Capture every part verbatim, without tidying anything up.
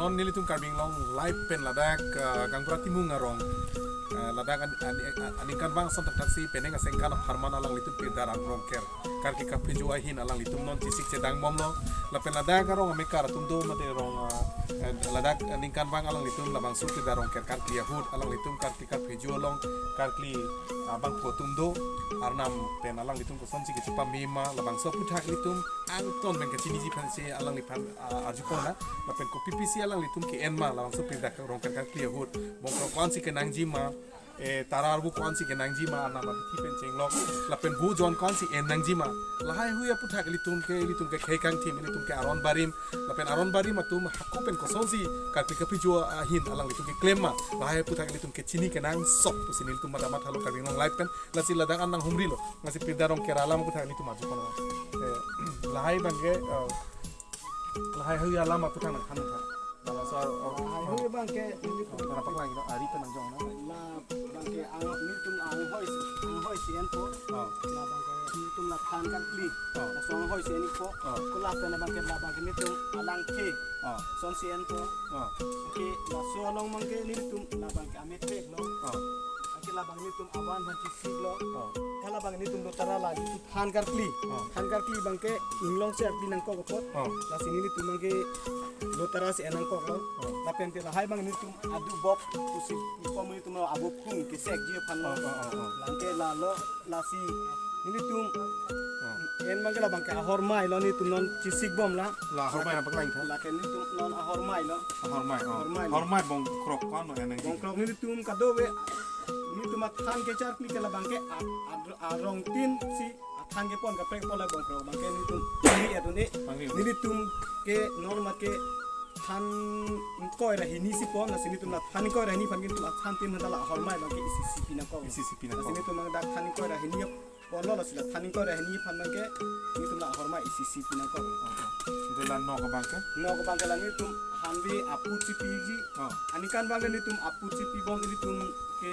Non nelitum Karbi Anglong Live pen ladak, eh, Gaonbura Timung arong, eh, ladak an-, an-, an-, aningkanvang ason thakthak si penang asengkan apharman alanglitum pirdar Rongker karkli kaphejo ahin alanglitum non chesik chedang bomlo. Lapen ladak arong amekar atum do mate rong, eh, eh, ladak aningkanvang alanglitum labangso pirdar Rongker karkli ahut alanglitum karkli kaphejo along karkli, ah, bangphu atum do, Arnam pen alanglitum kosonsi kechepame ma labangso aphuthak ilitum angton pen kachiniji aphansi alangliphan, ah, arjupon na, lapen kopi-pisi alanglitum ke-en ma labangso pirdar Rongker karkli ahut, bongkrok ko-ansi kenangji ma, eh, tara arvo ko-ansi kenangji ma, Arnam abithi pen chenglok, lapen vojon ko-ansi en nangji ma, lahai hui aphuthak ilitum ke, ilitum ke khei kangthim, ilitum ke aron barim, lapen aron barim atum hako pen kosonsi karkli kaphejo ahin alanglitum keklem ma, lahai aphuthak ilitum kechini kenangsot pusi nelitum mamat mathalo Karbi Anglong Live pen. Lasi ladak an nanghumrilo. Lasi pirdar Rongker alam aphuthak nelitum arjupon. Eh, lahai abangke, eh, lahai hui alam aphuthak nangthan tha. Labangso, oh, lahai hui abangke nelitum, oh, lapak lagi, no, ari pen nangjong, no? Labangke ang, nelitum anghoi, anghoi si enpo. Oh. Labangke nelitum la than karkli. Oh. Laso anghoi si enpo. Oh. Ko lapen abangke labangke nelitum alangkhe. Oh. Sonsi enpo. Oh. Anke laso along abangke nelitum labangke ametek lo. Oh. Anke labang nelitum avan aphan chesik lo. Oh. Halabang nelitum lotara la nelitum than karkli. Oh. Than karkli abangke inglong si arkli nangkok apot. Oh. Lasi nelitum abangke lotara si en nangkoklo. Oh. Lapen te lahai abang nelitum adu bob pusi ipo nelitum lo abo phung kesekji aphan lo. Oh, oh, oh, oh. Anke lalo lasi nelitum, oh, en abangke labangke ahormai lo nelitum non chesik bom la. La ahormai lapak lagi tha. Lake nelitum non ahormai lo. Ahormai, oh. Ahormai lo. Ahormai bongkrok ko-an lo en nangji? Bongkrok nelitum kadokave nelitum athan kecharkli ke labangke a-, a-, arongtin si athan kepon kaprek apot la bongkrok abangke nelitum pangri adun e. Pangri. Nelitum ke normal ke than ingkoi ra hini si pon, lasi nelitum la than ingkoi ra hini aphan nelitum athan tin handa la ahormai abangke isi si pi nangkok. Isi si pi nangkok. Lasi nelitum abang dak than ingkoi ra hini ponlo, lasi la than ingkoi ra hini aphan abangke nelitum la ahormai isi si pi nangkok. Oh, oh. Ante la nok abangke? Nok abangke la nelitum hanve aput si piji. Oh. Aningkanvang ke nelitum aput si pibom, nelitum ke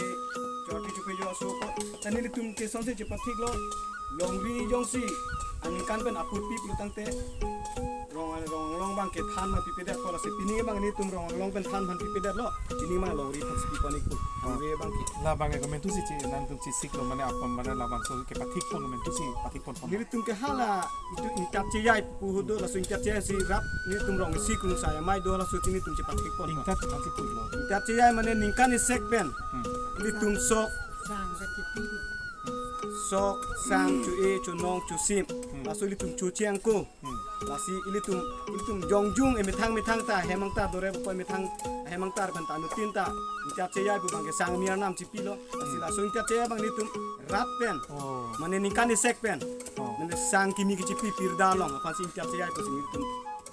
chorti chophejo aso apot. Lasi nelitum ke sonsi chepathiklo, longri jongsi aningkan pen aput pi pulo tangte Rong, Rong Anglong abangke than ma pipedet apot, lasi pini abang nelitum Rong Anglong pen than aphan pipedetlo. Pini abang longri aphan si pipon ik pu. Hanve abangke. Labang ke komantusi che nangtum chesiklo mane apam mane labangso kepathikpon komantusi pathikpon pon? Nelitum ke hala itum ingtat chejai pu ahut do, laso ingtat chejai si rap nelitum rong isi krungsai amei do, laso si nelitum chepathikpon. Ingtat ansi pulo. Ingtat chejai mane ningkan isek pen. Hmm. Nelitum sok. Sang katipi. Sok, sang, cho-e, chonong, chosim. Hmm. Laso ilitum chocheng ko. Hmm. Lasi ilitum, ilitum jongjung emethang methang ta, hem angtar dore bukoi methang, hem angtar pen ta anuttin ta ingtat chejai pu abangke sang mir nam chipilo. Lasi, hmm, laso ingtat chejai abang nelitum rat pen. Oh. Mane ningkan isek pen. Oh. Mane sang kimi kechipi pirdar along aphansi ingtat chejai pusi nelitum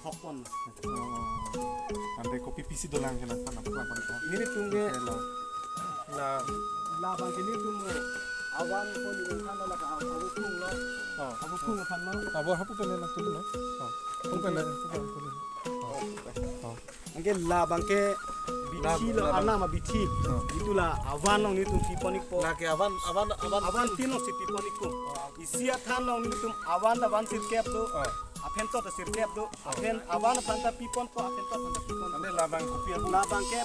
hokpon. Oh. Ante kopi-pisi dolang ke nangphan, nangphan, nangphan. Nelitum ke, oke, la. La. Labang ke nelitum avan ko nelitum than lo la ka avo phung lo. Oh. Avo phung aphan lo. Avo hapu pen nangtuli lo. Oh. Hapu pen, oke, hapu pen nangtuli. Oh. Oh. Anke labang ke bithi lo, labang. Arnam abithi. Oh. Itu la avan along nelitum pipon ikpo. Lake avan, avan, avan. Avantin alongsi pipon ikpo. Oh. Isi athan along nelitum avan ta van sirkep do. Oh. Aphentot ta sirkep do. Aphen avan aphan ta piponpo, aphentot aphan ta piponpo. Ante labang kopi avo? Labang ke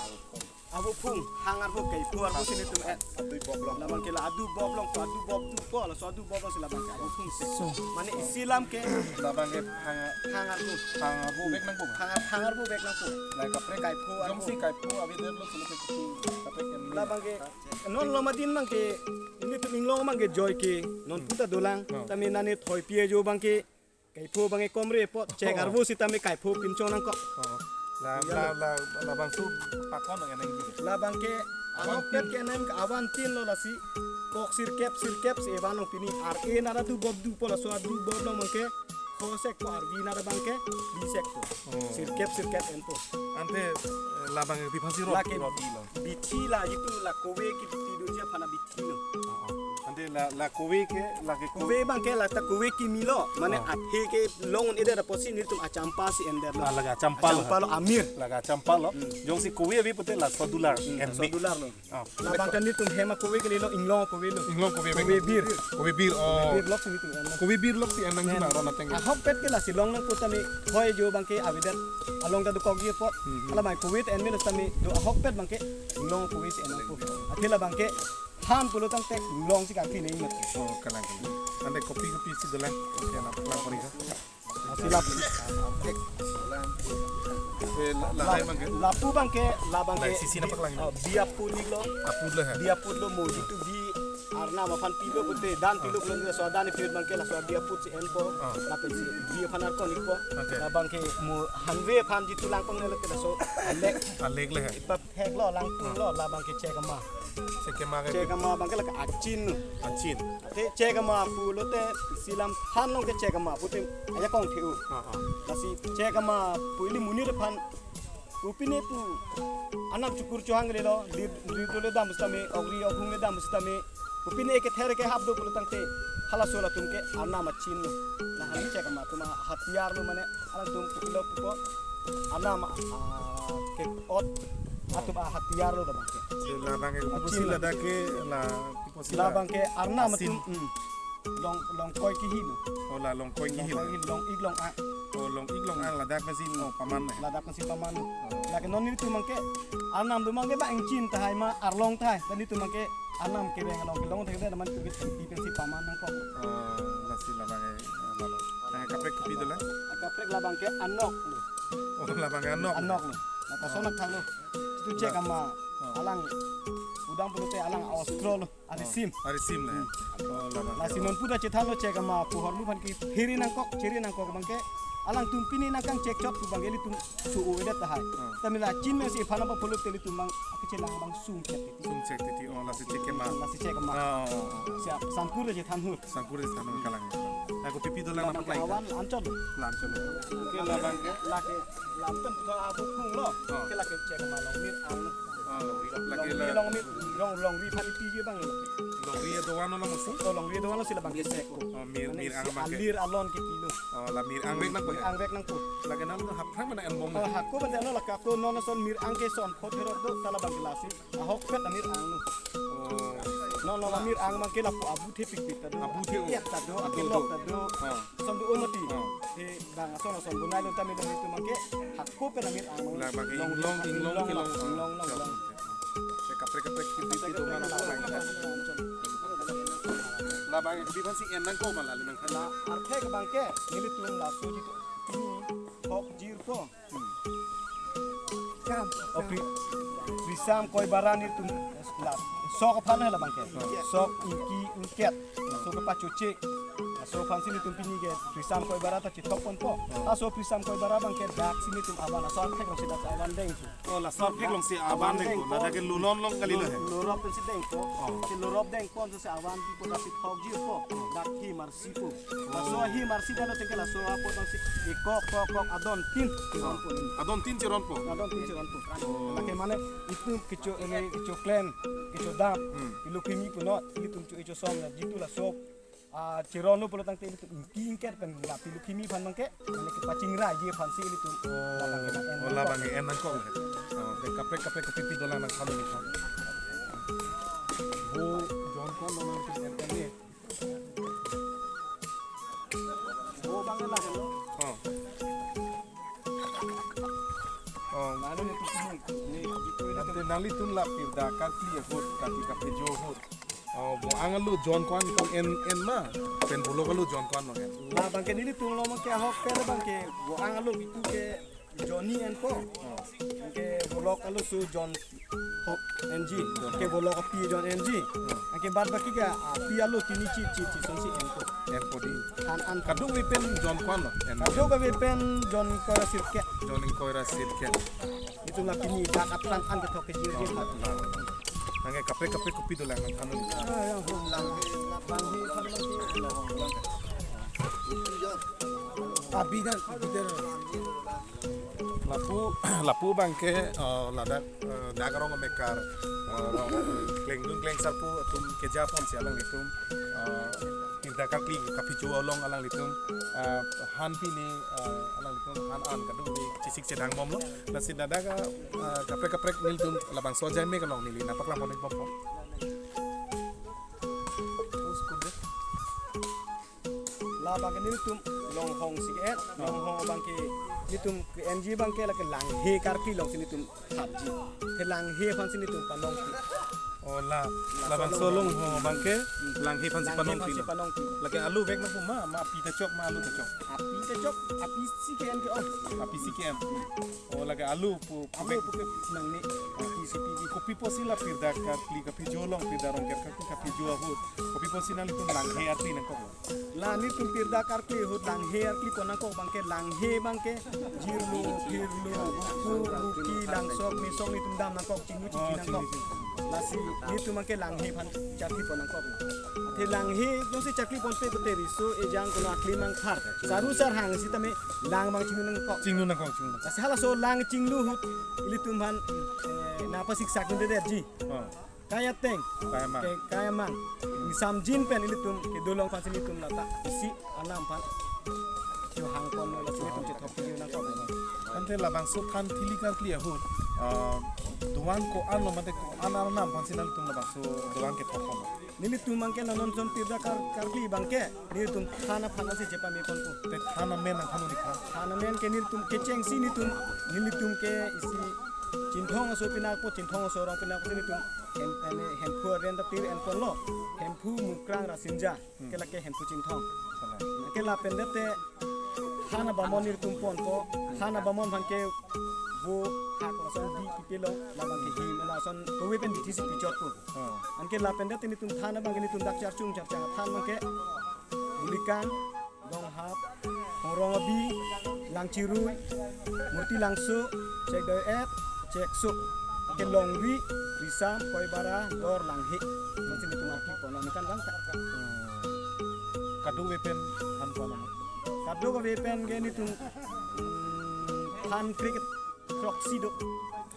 avo phung, hang arvo, kaipho arvo si nelitum et. Adui bob along. Labang ke la adu bob along, adu bob dopo, laso adu bob alongsi labang ke avo phung se. So. Mane isi alam ke labang ke hang, hang arvo. Hang arvo bek nangpo. Hang ar-, hang arvo bek nangpo. Lake kaprek, kaipho arvo. Jongsi kaipho avedetlo, solo ke kopi kaprek en. Labang ke non Longmadin abangke, nelitum inglong abangke joike non, hmm, puta dolang. Oh. Tame nane thoipi ajo abangke kaipho abangke komre apot, chek, oh, arvo sitame kaipho pinchong nangkok. Oh. La, iya, la, lo. La, labangso pakon nang eneng ji. Labang ke, avan, ahokpet tin. Ke eneng ke avantin lo lasi. Kok sirkep, sirkep si avan along pini. Ar-e nara adu bob dopo, laso adu bob along abangke kho sek po, arvi nara abangke pli sek po. Oh. Sirkep, sirkep enpo. Ante, eh, labang ke pi aphansi rot, lake rot lo? Bithi la itu la kove kebithi doji aphan abithi lo. Oh, oh. De la, la kove ke, la ke kove. Kove abang ke la ta kove kimi lo, mane Ah. athe kelong un-edet apotsi nelitum achampa si endetlo. Ah, lake achampa lo. Achampa lo, amir. Lake achampa lo. Hmm. Jongsi kove ave pute laso adular. Hmm, en laso me. Adular lo. Ah. Labang ke nelitum hem akove ke lelo, inglong kove lo. Inglong kove Kove abang. Bir. Kove bir, oh. Bir loksi nelitum en. Kove bir loksi en nang En. jima ron ateng. Ahokpet ke lasi long nangpo tame, hoi jo abang ke avedet along ta dokokji apot. Hmm, hmm. Alamai kove ta en melo tame, do ahokpet abang ke inglong kove si en nangpo. Athe labang ke han pulo tangte inglong si kakli nangji mat. Oh, kalang, kalang. Ante kopi, kopi si dolang. Oke, lang, lang pori ka. Lasi lap-, Eh, la, la, hai abang ke? Lapu abang ke, labang La ke, isi si napak lang. Oh, bi aput lo. Aput lo, ha? Bi aput lo mo, jitu bi arnam aphan pilo pute, dan pilo pute, laso adan ipit abang ke, laso bi aput si enpo, Ah. lapen si bi aphan arkon ikpo, Oke. labang ke mo hanve aphan jitu langpang ne lake laso alek. Alek le, ha? Ipa Thek lo, langpung lo, labang ke chek ama. Chek ama ke. Chek ama abang ke lake achin. Achin. Te chek ama pulote isi lam than along ke chek ama pute ajakong the-u. Ah, ah. Lasi chek ama pu ili monit aphan. Kopine pu arnam chukur chuhang lelo, lir, lir dole dam sitame, ogri oghung le dam sitame. Kopine ekether ekehap do pulo tangte, halaso latum ke arnam achin. La han chek ama atum ahatiyar lo mane, alangtum kopilo pupo, arnam, ah, ke-ot atum ahatiyar lo labang ke. Si labang ke Achin. Pusi ladak ke la, pusi la. Labang ke arnam Asin. atum, hmm. Long, longkoi kihi lo. Oh, la longkoi kihi lo. Longkoi kihi, long-ik long-ang. Oh, long-ik long-ang ladak masi, oh, paman eh. Ladak masi paman. Oh. Lake non nelitum abang ke arnam do abang ke ba ingchin tahai ma arlong tahai. Dan nelitum abang ke arnam kevang along kelong thek dan man tu ke pi pensi paman nangkok. Oh, lasi labang ke, eh, lalo. Nang kaprek kopi dolang? Kaprek labang ke anok lo. Oh, labang ke anok. Anok lo. Nata sonak thang lo. Itu chek ama. Oh. Alang udang pulote alang aostro lo. Arisim. Oh, arisim le. Hmm. Oh, labang. Lasi non puta chethan lo chek ama pu ahormu aphan ke phiri nangkok, chiri nangkok abang ke. Alangtum pini nangkang chek chot pu abang ke ilitum su-o-edet tahai. Hmm. Tame la chin mesi aphan apa pulo te ilitum abang, akechelang abang sung chek titi. Sung chek titi, oh, lasi chek ama. Lasi chek ama. Oh, oh, oh. Siap, sangkur aja thanhur. Sangkur aja thanhur kalang. Aku pipi dolang Labang napak ke lain. Awan anchot. Lanchot. Oke, labang ke. Lake, lampen ke abu kung lo. Oh. Ke lake chek ama longmir ang. Oh, lake Longri, la- longri, long, longri aphan ipiji abang lo. Longri adovan lo musi? Oh, longri adovan lo si labang ke sek ko. Oh, mir, Mane mir si ang abang ke. Alir alon ke pilo. Oh, la mir ang vek nangpo ya? Ang vek nangpo. Lake nang haphrang mana en bom. Oh, hako benda no lake ako non son mir ang ke son phot herot do ta labang ke lasi. Ahokpet amir ang lo. Oh. Non lo amir ang abang ke lapu abu thepikpik ta do. Abu the, oh. Kiat ta do, Ado, akelok ado. ta do. Ah. Son do umati. Ah. He bang ason ason bunai lo tame lo itum abang ke. Hako pen amir ang. Labang ke Long, inglong, inglong, inglong, kelong. Inglong, long, long. Kaprek kaprek kipi kipi dolang napak lain. Labang ke kopi aphan si en nangkok ma lale nangthan. La arthek abang ke nelitum laso jitu. Ini hok jir ko. Hmm. Kam. Oh, pri-, prisam koi bara nelitum la. Sok aphan labang ke. Hmm. Sok ingki ingket. Sok kepachoche. Sok aphan si nelitum pini ke prisam koi bara ta chethok ponpo. Hmm. Laso prisam koi bara abang ke dak si nelitum avan. Laso arthek along si dak avan deng. Oh, laso arthek along si avan deng. Avan deng. Ladak ke lulon long kali lo he. Lurop pensi deng ko. Oh. Si lurop deng ko si avan di ko dak si thok jir ko. Dak hi mar si pu. Laso ahi mar si dalo tengke laso apot nang si ikok kok kok adon tin chiron po. Adon tin chiron po. Adon tin chiron po. Oh. Lake mane itum kecho, eh, kecho klen, kecho dam, Hmm. ilu kimi punot, itum cho icho som na jitu laso, ah, chiron lo pulo tangte itum ingki ingket pen la pilu kimi aphan abang ke, mane kepachingrai ji aphan si itum. Oh. Labang ke en Oh, labang ke en nangkok. Oh, de kaprek kaprek kopi kopi dolang nangthan lo. Bo John Kwan lo nangtum en en ni. Oh, bang lah lo. Oh. Oh. Lalu ni tu ni, ni itu ini Ante nanglitum la pirda kalpli ahut, kalpli kapejo ahut. Oh, bo ang alo John Kwan kong en en ma, pen bolok alo John Kwan lo en. Labang ke nelitum lo abang ke ahokpet abang ke bo ang alo itu ke Johnny enpo. Oh. Anke bolok alo su John Hok N G. John Anke Hok. Bolok api John N G. Oh. Anke bad baki ke api alo tini chi chi chi son si enpo. Enpo di. An an. Kadokave pen John Kwan lo. En. Kadokave pen John Koira Sirke. John Koira Sirke. Itum la pini dak aphrang an kethok ke jir Oh, jir. Betul. Anke kaprek kaprek kopi dolang nangthan lo. Ah, ya, hum lang. Bang hi, bang hi. Abi dan, abi dan. Lapu, lapu abangke, eh, ladak, eh, dak arong amekar, eh, klengdun klengsarpo atum keja ponsi alanglitum, eh, pirdak karkli kapijo along alanglitum, eh, han pini, eh, alanglitum han an kadokave chesik chedang bomlo. Lasi ladak, eh, kaprek kaprek nelitum labangso ajai mek along neli nangpaklang pon bompo. Labangke nelitum Longhong si ke-en, Longhong abangke nelitum ke-enji abangke lake Langhe karkli alongsi nelitum thapji. Te Langhe aphansi nelitum panongpi. Oh, la, labangso Longhong abangke Langhe aphansi Langhe panongpi aphansi lo. Panongpi. Lake alu vek nangpo ma, ma api ta chok, ma alu ta chok. Api ta chok, api si ke-en ke-ong. Api si ke-en. Oh, lake alu pu, pu alu vek. Pu ke nangne. Api si pi. Kopi pusi la pirdak karkli kapijo along, pirdak arong karkli kapijo ahut, kopi pusi nanglitum Langhe arti nangkok lo? La nelitum pirdak karkli ahut Langhe arkli pon nangkok abangke, Langhe abangke jirlo, phirlo, buku, buki, langsok, mesok nelitum dam nangkok, chinglu chingki nangkok. Oh, chinglu chingki. Lasi nelitum abangke Langhe aphan charkli pon nangkok. Te Langhe jongsi charkli ponpe pute riso ejang kono akli mangthar, saru sarhang sitame lang abang chinglu nangkok. Chinglu nangkok, chinglu nangkok. Lasi halaso lang chinglu ahut ilitum aphan, eh, nangpasiksakdundedetji. Oh. Kai ateng. Kai amang. Ke, kai amang. Ingsamjin pen ilitum kedo along aphansi nelitum lata isi anam aphan chohang ponlo, lasi nelitum chethok piji nangkok. Ante labangso than thili karkli ahut, ah, doan ko-an lo mate ko-an arnam aphansi nangtum labangso doan kethok ponlo? Nelitum abangke non non ason pirdak kar-, karkli abangke nelitum than aphan ansi chepame ponpo. Te than amen nangthan unik tha? Than amen ke nelitum kechengsi nelitum, nelitum ke isi Chinthong aso pinakpo, Chinthong aso arong pinakpo si nelitum Hem-, Hem-, Hemphu arenda tir en ponlo. Hemphu, Mukrang, Rasinja. Hmm. Ke lake Hemphu Chinthong. Salah. Ke lapen dete than abamon nelitum ponpo. Than abamon aphan ke vo hak lason bi pipelo, labangke him lason kove pen bithi si pichotpo. Oh. Anke lapen dete nelitum than abangke nelitum dak charchung charchang than abangke Bulikang, Donghap, Hongrong Abi, Langchirui, Murti Langso, Chekdoi-et, Cheksuk, ke Longri, Risam, Koibara, Dor, Langhe. Ansi nelitum arki ponlo, nelikan bang ta. Hmm. Kadokave pen than ponlo? Kadokave pen ke nelitum, hmm, than kre-throksi do.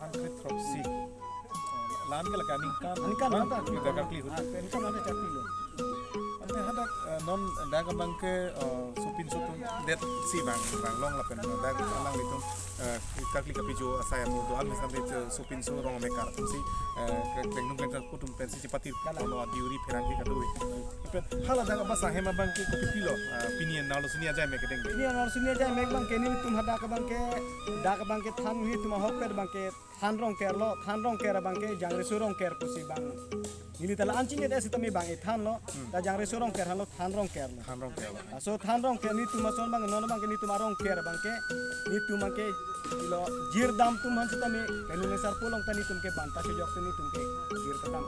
Than kre-throksi. La-an ke lake aningkan. Aningkan, bang, aningkan. Pirdak karkli ahut. Ah, aningkan aningkan charkli lo. Ante hadak, eh, non dak abangke, eh, sopinso atum detsi bang, bang long lapen dak alanglitum, eh, karkli kapijo asai amu do-an misam det, eh, sopinso rong amekar atumsi, eh, ke-, klengdun klengsarpo atum pensi chepati. Kalang. Kono adiuri pherangke kadokave. Pen hala dak abasa hem abangke kopi pilo, eh, pini an arloso ni ajai mek kedeng. Pini an arloso ni ajai mek abangke nelitum hadak abangke, dak abangke than nelitum ahokpet abangke than Rongker lo, than Rongker abangke Jangreso Rongker pusi bang. Neli ta la-an chinine sitame bang ethan lo, hmm, ta Jangreso Rongker aphan lo than Rongker lo. Than Rongker lo. Laso than Rongker nelitum ason bang non abangke nelitum arongker abangke, nelitum abangke ilo jirdam atum aphan sitame, kenu sarpo along ta nelitum ke banta chojok te nelitum ke jirdam.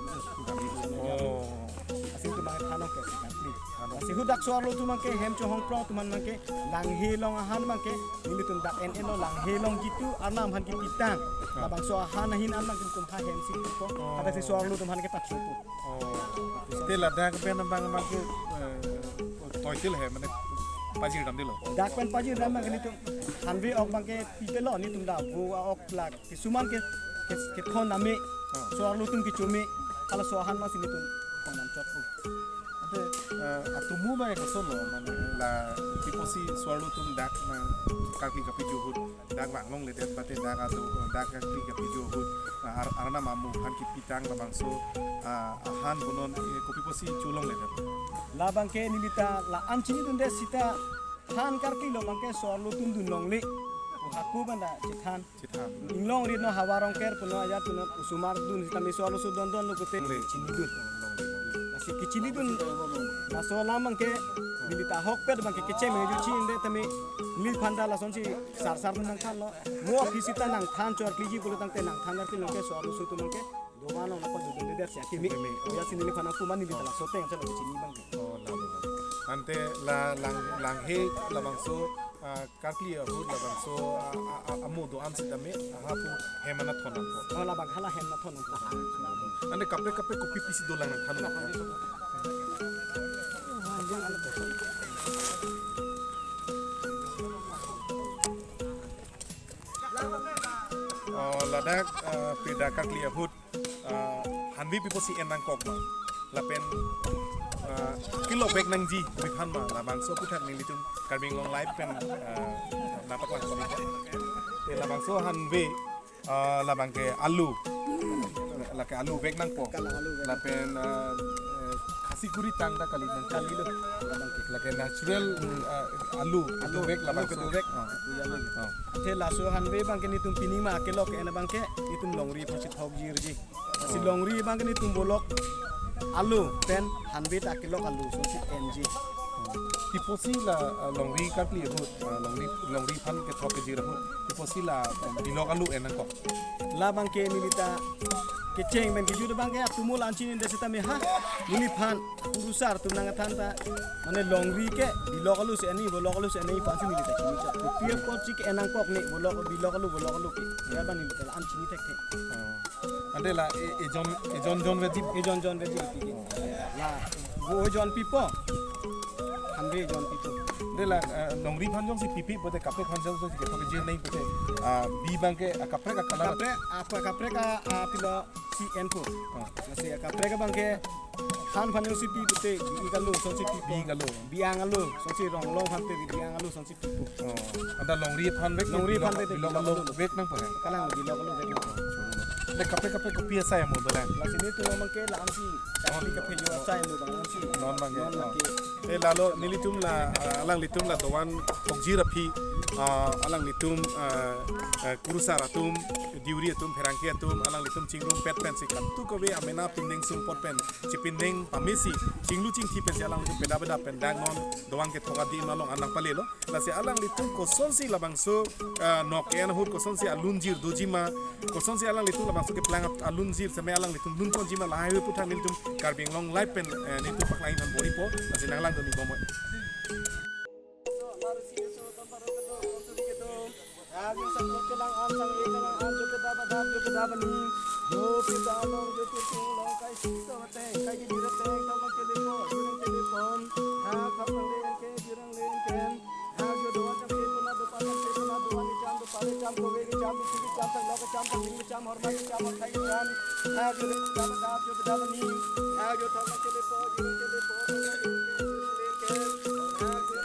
Oh. Lasi nelitum abangke than Rongker si karkli. Than Rongker. Lasi hadak so-arlo atum abangke hem chohong prong atum abangke Langhe along ahan abangke nelitum dak en-en lo, Langhe along jitu arnam aphan kipitang. Ah. Labangso ahan ahin arnam nelitum ha hem si pipo. Oh. Hadak si so-arlo atum aphan kepachopo. Oh. Te ladak pen abang abangke, eh, toitil he, mane pajirdamdetlo. Dak pen pajirdam abangke nelitum hanve ok abangke pipelo nelitum dak vo a-ok lak. Kisuman ke, ke, kethon name, ah, so-arlo atum kecho me, halaso ahan masi nelitum thon nam chotpo. Ante, eh, atomo abang koson lo, mane la kopi pusi so-arlo atum dak nangkarkli kapijo ahut, dak vanglongledet mate dak ato, dak karkli kapijo ahut, na ar-, arnam amu aphan kipitang labangso, ah, ahan punon, eh, kopi pusi cholongledet? Labangke neli ta la-an chinidunde sita than karkli lo abangke so-arlo atum dunlongle. Pu hako banda chethan. Chethan. Inglong rit non Havar Rongker punon ajat punon osomar dun sitame so-arloso dondonlo pute. Longle. Chinidun. Lasi kechinidun. Laso alam abangke neli ta ahokpet abangke kecheng meju chin de tame neliphan ta lasonsi sarsar dun nangthanlo. Mo aphi sita nangthan cho karkliji pulo tangte nangthan karkli abangke so-arloso atum abangke dovan along nangpadodundedet si akimi. Akimi. Ajat si neliphan nangpu ma neli ta laso ateng chalo chini abangke. Oh, la, la, la. Ante la Lang, Langhe labangso, ah, karkli ahut labangso, ah, ah, ah, amu do-an sitame, aha pu hem an nangthon nangpo. Oh, labang hala hem nangthon nangpo. Ante kaprek kaprek kopi pusi dolang nangthan nangpo. Labang. Hala, hala. Ladak, eh, pida karkli ahut, eh, hanve piposi en nangkok ma. Lapen, eh, kelok vek nangji pu aphan ma. Labangso aputhak nelitum Karbi Anglong Live pen, eh, nangpaklang kami. Eh, labangso hanve, eh, labang ke alu. Lake alu vek nangpo. Kalang alu vek. Lapen, eh, eh, khasi kuri tang ta kali nang. Kalilo. Labang ke. Lake natural, eh, alu. Alu. Alu vek labangso. Alu vek. Oh. Alu alu. Oh. Athe laso hanve abang ke nelitum pini ma kelok en abang ke nelitum longri aphansi thokjirji. Si longri abang ke nelitum bolok alu pen hanve ta kelok alu asonsi enji. Piposi la, eh, longri karkli ahut, eh, longri, longri aphan kethok kejir ahut, piposi la, eh, bilok alu en nangkok. Labang ke neli ta kecheng pen kejut abang ke atumo la-an chinine seta me ha. Neliphan kurusar atum nangkethan ta, mane longri ke bilok alu si enji, bolok alu si enji aphansi neli ta chini cha. Kopi apotsi ke en nangkok ne bolok, bilok alu, bolok alu ke. Ya abang neli ta la-an chini thekthe. Oh. Ante la e, ejon, ejon jon vekji. Ejon jon vekji pipi ke. La vo jon pipo. Hanve jon pipo. Ante la, eh, longri aphan jongsi pipi pote kaprek aphan jongsi kethok kejir nangji pote, ah, bi abang ke, ah, kaprek akalang. Kaprek, apa kaprek a, ah, pilo si enpo. Oh. Lasi kaprek abang ke han aphan jongsi pi pote bi-ik alu asonsi pipo. Bi-ik alu. Bi-ang alu asonsi rong long aphan pe bi-ang alu asonsi pipo. Oh, ante longri aphan vek, longri aphan vek, bilok alu vek nangpo he. Kalang bilok alu vek nangpo. Ante kaprek kaprek kopi asai amo dolang. Lasi nelitum abang ke la-ansi, kaprek kaprek yo asai amo abang la-ansi. Non abang ke. Non abang ke. Eh, lalo nelitum la, ah, alanglitum la dovan thokjir aphi, ah, alanglitum, ah, ah, kurusar atum, deuri atum, pherangke atum, alanglitum chingrumpet pensi kadokave amena pindeng sumpot pen chipindeng pamesi, chinglu chingthi pensi alanglitum peda peda pen dak non dovan kethok adim along an nangpalelo. Lasi alanglitum kosonsi labangso, ah, nok en ahut kosonsi alunjir doji ma, kosonsi alanglitum labangso keplang alunjir seme alanglitum lunponji ma, lahai aputhak nelitum Karbi Anglong Live pen, eh, nelitum paklang-ik aphan bor-ipo, lasi nanglangdun-ik bomnoi. Arju sangkot kelang an sang e kelang an jo kedap adap jo kedap ani. Jo pita along jo tirtung along kai sik to ateng kai kejir ateng tau mang kelepo jirang kelepon. Ha khap nang len ke jirang len ken. Ha jo doan cham ke puna dopan cham ke puna doan ni cham dopan ni cham kove ni cham bisi ni cham tang lok cham tang ling ni cham horma ni cham horkai ni cham. Ha jo kedap adap jo kedap ani. Ha jo tau mang kelepo jirang kelepo tau mang len ke jirang len ken. Ha jo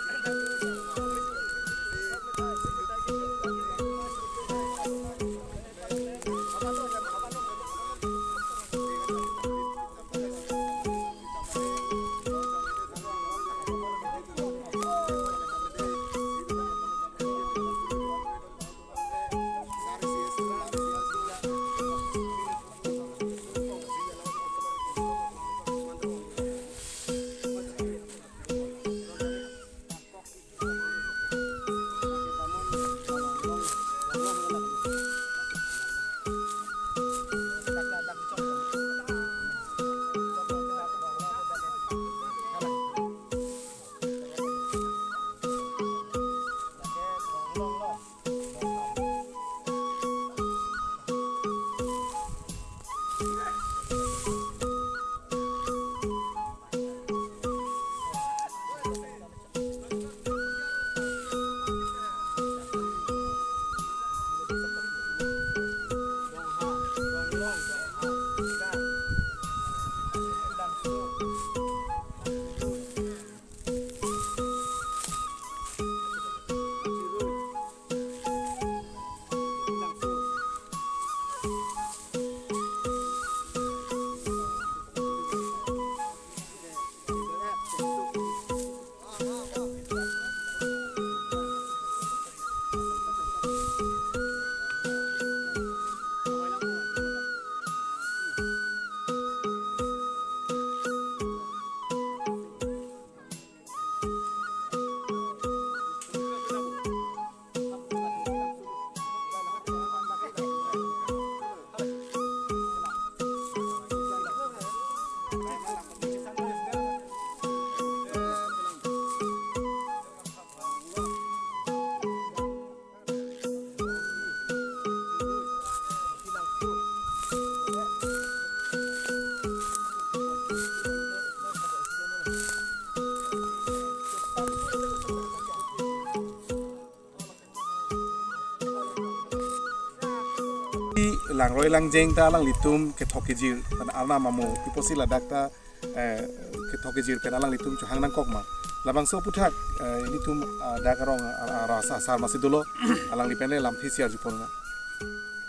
Langroi langjeng ta alanglitum kethok kejir pen arnam amo pi apotsi ladak ta, eh, kethok kejir pen alanglitum chohang nangkok ma? Labangso aphuthak, eh, ilitum, ah, dak arong, ah, ah, rasa asar masi dolo, alangli pen le lamthe si arjupon na.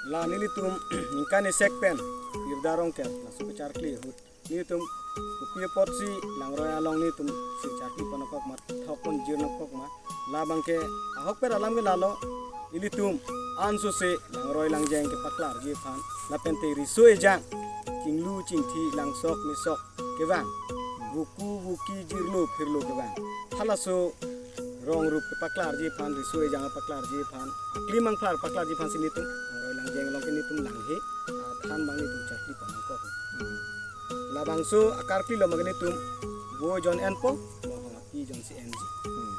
La nelitum ningkan isek pen Birda Rongker laso kacharli ahut nelitum kopi apotsi langroi along nelitum si charli pon nangkok ma, thok pon jir nangkok ma? Labangke ahokpet alam ke lalo, ilitum ansose langroi langjeng kepaklarji aphan, lapente riso ejang, chinglu chingthi, langsok mesok kevang, vuku vuki, jirlo phirlo kevang, halaso rong rup kepaklarji aphan, riso ejang kepaklarji aphan, aklim angphar paklarji aphansi nelitum langroi langjeng along ke nelitum langhe, ah, than abang nelitum charli pon nangkok. Hmm. Labangso akarli lo ma ke nelitum vo jon enpo, lahong api jonsi enji. Hmm.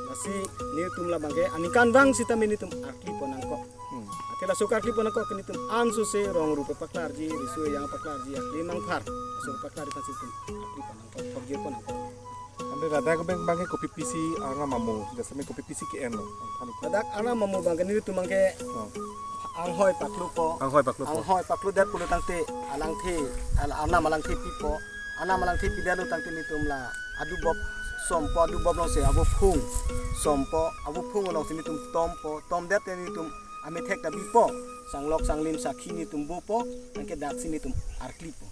Lasi nelitum labangke aningkanvang sitame nelitum arli pon nangkok. Hmm. Athe laso karli pon nangkok ke nelitum ansose rong rup paklarji, riso ejang paklarji, aklim angphar, laso paklarji aphansi nelitum arli pon nangkok, thok jir pon nangkok. Ante ladak abang abangke kopi apotsi arnam amo, jasemet kopi apotsi ke-en lo? Ladak arnam amo abangke nelitum abangke, oh, anghoi paklopo. Anghoi paklopo. Anghoi paklodet pulo tangte alangthe, al-, arnam alangthe pipo. Arnam alangthe pidetlo tangte nelitum la adubop sompo, adubop alongsi avo phung sompo, avo phung alongsi nelitum tompo, tomdet te nelitum amethek ta bipo, sanglok sanglim sakhi nelitum bopo, anke daksi nelitum arlipo.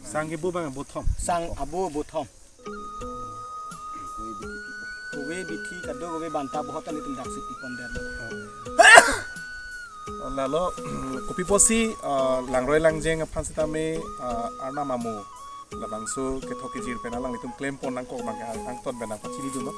Sang ke vo abang vo thom? Sang avo vo thom. Kove bithi, kadokave banta bohot ta nelitum daksi pipon der. Lalo, kopi apotsi, ah, langroi langjeng aphan sitame, ah, arnam amo, labangso kethok kejir pen alanglitum klem pon nangkok abangke ang-, angton pen nangpachini dun lo.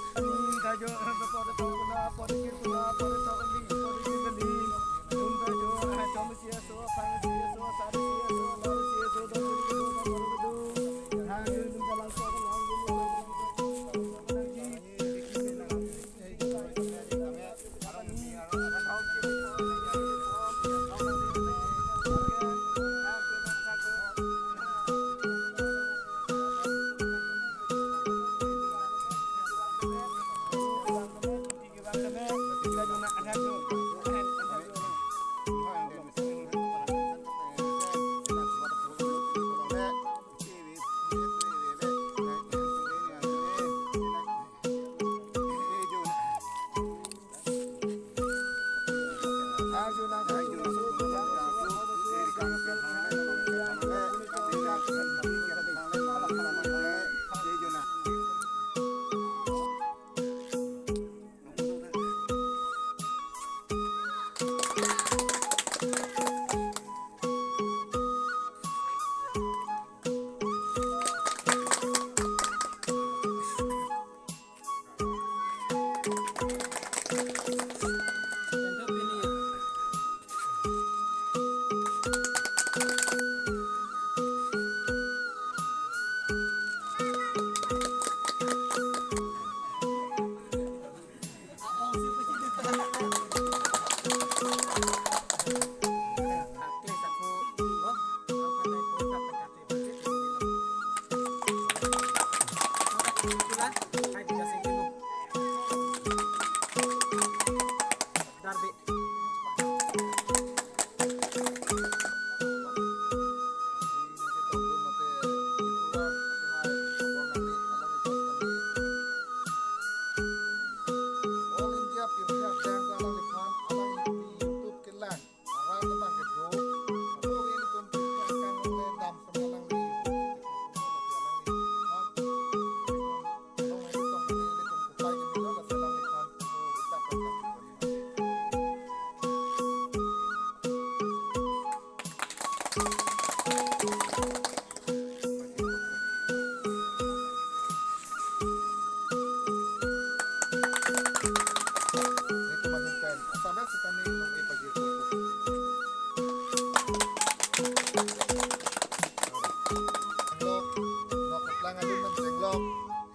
All India Pirthe Adang alangliphan, alangli YouTube kelang arat abang kedo, abo ilitum pirthe akam le dam sama alangli YouTube kelang, alangli, ha? Along hai tong kami ilitum kupai kami lo, lasi alangliphan, oh, itak kami. Nok keplang alun man chenglok,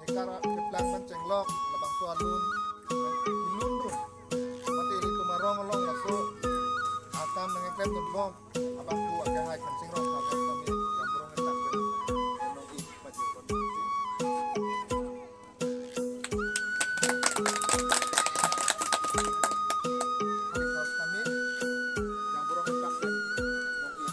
hekar keplang man chenglok, labangso alun, ilun dun. Mate ilitum arong along laso akam nangkeklem dun bom, abang pu akehai Khansing Rongphar kami jamborong etak pen nong-i pajirpon. Kami jamborong etak pen nong-i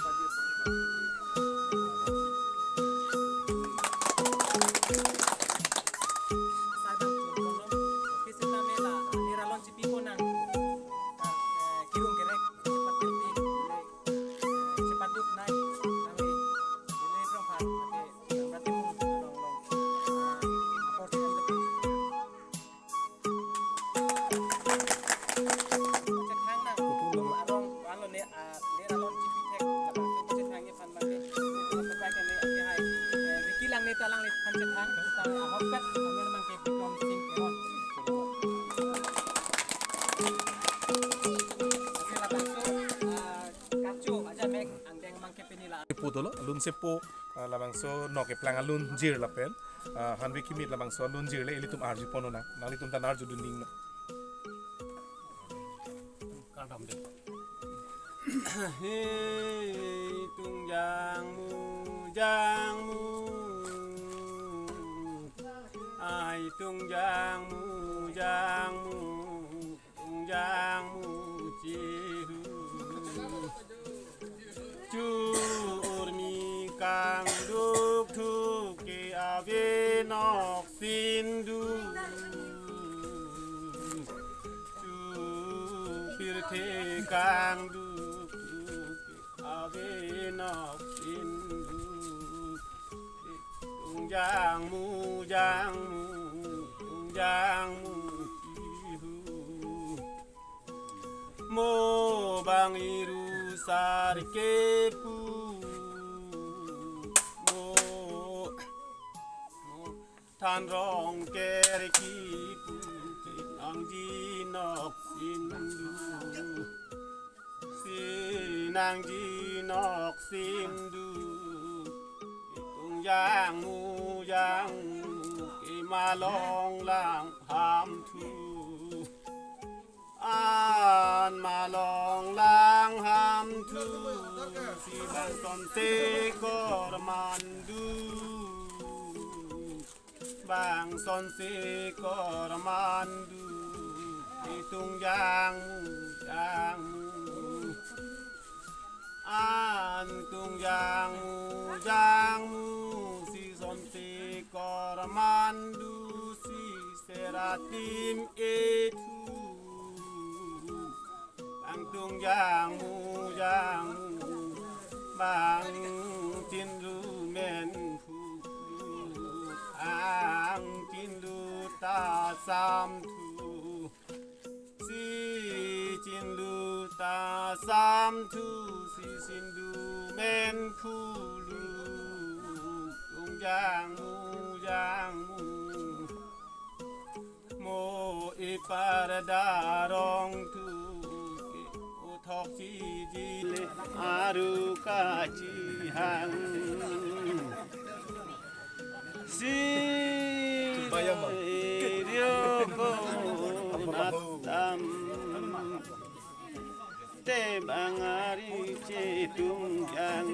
Alun sepo, ah, labangso nok keplang alunjir lapen, ah, hanve kimit labangso alunjir le ilitum arjupon nang. Nanglitum ta arjudun ding nang. Kardom de. Hei, tung jangmu, jangmu. Ai, tung jangmu, jangmu. Tung jangmu chihu. Chu urmi kangduk thu ke ave nok sindhu. Chu pirthe kangduk thu ke ave nok sindhu. Tung jangmu, jangmu, tung jangmu chihu. Mo bang iru sar kepu. Mo, mo than rong ker kipu. Nangji nok sindhu. Si nangji nok sindhu. Tung jangmu, jangmu kema longlang hamthu. An ma longlang hamthu. Si bang sonse kor mandu. Bang sonse kor mandu. Tung jangmu, jangmu. An tung jangmu, jangmu. Si sonse kor mandu si seratim ethu. Bang tung jangmu, jangmu. Bang chindu men phu. Bang chindu ta samthu. Si chindu ta samthu. Si chindu men phulu. Tung jangmu, jangmu. Mo ipar darong thu ke uthok chiji le aru kachihang. Si rio ko natam. Te bang ari chetung jang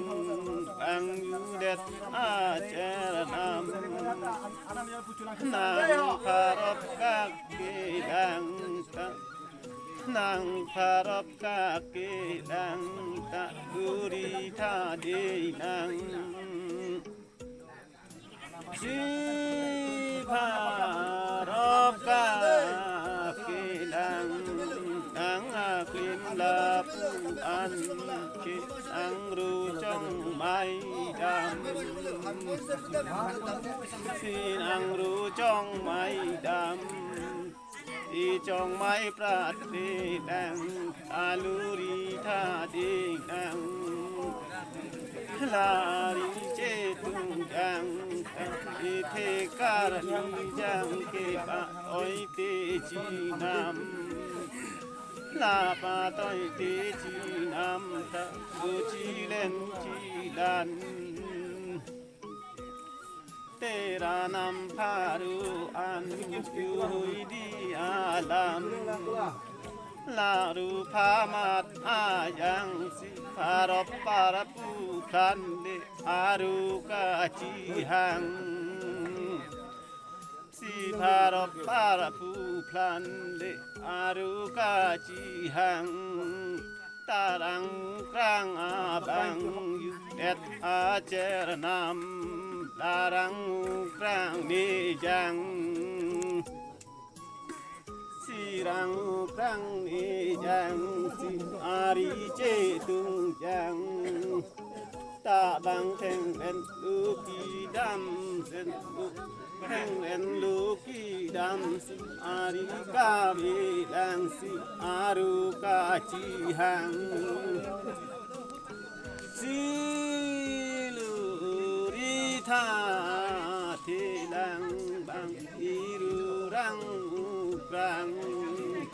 bang judet acharanam. Nang pharop kakelang ta, nang pharop kakelang ta, duri tha dei nang. Si pharop kakelang nang aklim lapu-an ke nang ru chongmai dam. Si nang ru chongmai dam. Ichongmai prat te dang, aluri tha ding dang. Lari chetung jang, ithekar ning jang ke pa oi te chinam. La pa toi te chinam ta, uchilen chilan. Tera nam pharu-an juhui di alam. Laru phamat ajang si pharop parpu khan le aru kachihang. Si pharop parpu khan le aru kachihang. Tarang krang abang judet acharanam, tarang krang ne jang. Si rang krang ne jang, si ari chetung jang. Ta bang theng pen luki dam sen lu. Theng pen luki dam si ari kavelang si aru kachihang. Si luri tha thelang bang iru rang ukrang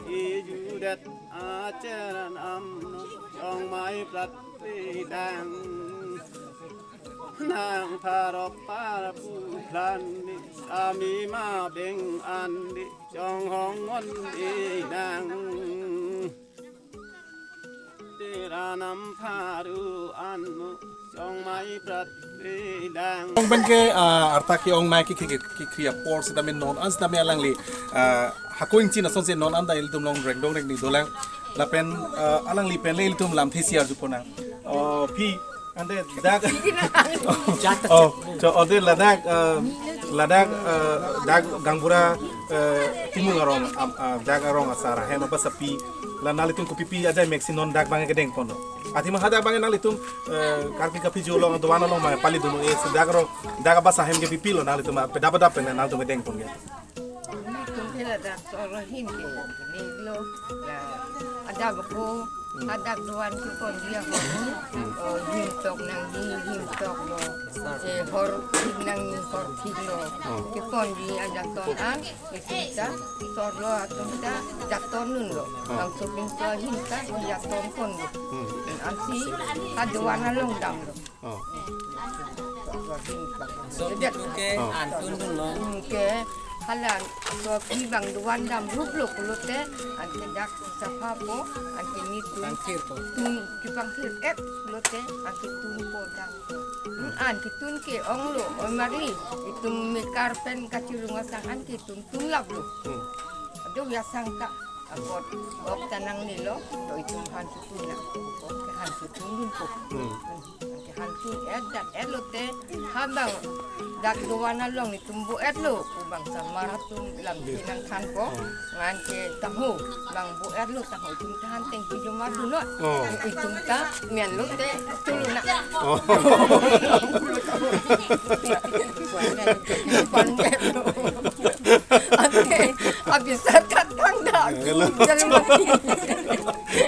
ijudet acharanam chongmai prat te dang. Nang pharok parpu phlan ni, ami ma beng an di, chonghong mon di nang. Tera nam pharu anmu, chongmai prat di nang. Ong pen ke, ah, arta ke-ong nai ke, ke, ke, ke kri apor sitame non an sitame alangli, ah, hako ingchin asonsi non an ta ilitum along rengdong rengni dolang. Lapen, ah, alangli pen le ilitum lamthe isi arjuponang. Oh, phi, ante dak. Oh, cho, ante ladak, ah, ladak, ah, dak gaonbura, ah, Timung arong, am, ah, dak arong asar ahem abasa pi. La nanglitum kopipi ajai meksi non dak abang kedengponlo? Athema hadak abang nanglitum, ah, Karbi Kaphi Ju along, doan along ma pali dun-e, si dak arong, dak abasa ahem ke pipilo nanglitum, ah, pedap pedap pen nanglitum kedengpon ke? Tum ke ladak sor ahin ke nilo, la ada beko, hadak doan keponji ahormu, oh, him tok nangji, him toklo, eh, hor thik nangji, hor thiklo. Oh. Keponji ajat ton an, itum ta sorlo atum ta jat ton dunlo. Oh. Bangso pinso ahin ta jat tonponlo. Hmm. Ansi ha doan along damlo. Oh. So, itum ke, oh, an tun dunlo. Hmm, ke hala, so pi bang doan damruplo pulote, anke dak saphapo, anke netum pangthirpo. Tun, kepangthir-et pulote, anke tunpo dam. Hmm, anke tun ke-onglo, oi marli, itum mekar pen kachirung asang anke tun tunlaplo. Hmm. Ado ya sangka. Apot ok ta nangnelo, to itum han sutun nang. Ok ke han sutun dunpo. Hmm. Ke han tun-et jat-et lote, ha bang dak doan along netum bo-etlo, ko bangso mar atum lam, hmm, nangthanpo, hmm, ngan ke tangho, bang bo-etlo tangho, itum ta han tengpi jomar dunlo. Oh. Itum ta men lote, tuluna. Oh. Pan men lo. Ante, abisar katang da. Hello. Jalan mati.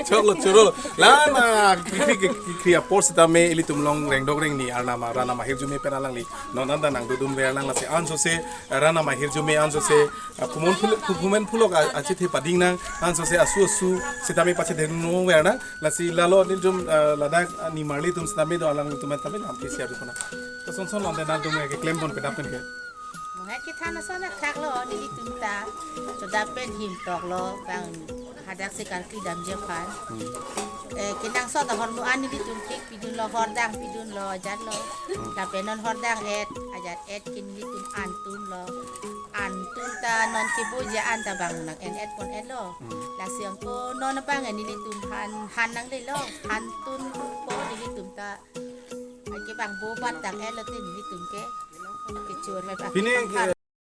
Choklo, choklo. La na, kri, kri, kri, kri apor sitame ilitum along rengdok rengni arnam, arnam ahirjume pen alangli non an ta nangdodunver nang, lasi ansose arnam ahirjume ansose, ah, phumen phul-, phu-, phumen phulok, ah, achethe pading nang, ansose asu asu sitame pachethedunver nang, lasi lalo nelitum, ah, ladak, ah, nimarli atum sitame do, alangtum tame lamthe isi arjuponang. Koson son lam de nangtum ke klemponpe dap pen ke. Mo he kethan ason athaklo nelitum ta. Chodap pen him toklo, bang hadak si karkli damji aphan. Hmm. Eh, kenangsot ahormu an nelitum thik pidunlo, hordang pidunlo, ajatlo. Hmm. Lapen non hordang-et, ajat-et ke nelitum an tunlo. An tun ta non keboji an ta bang nang-en-etpon-etlo. Hmm. Lasi anke non abang nelitum han, han nanglelo, han tunpo nelitum ta. Anke bang bo bat dang-etlo te nelitum ke. Kechor me ba. Pini, kepangthar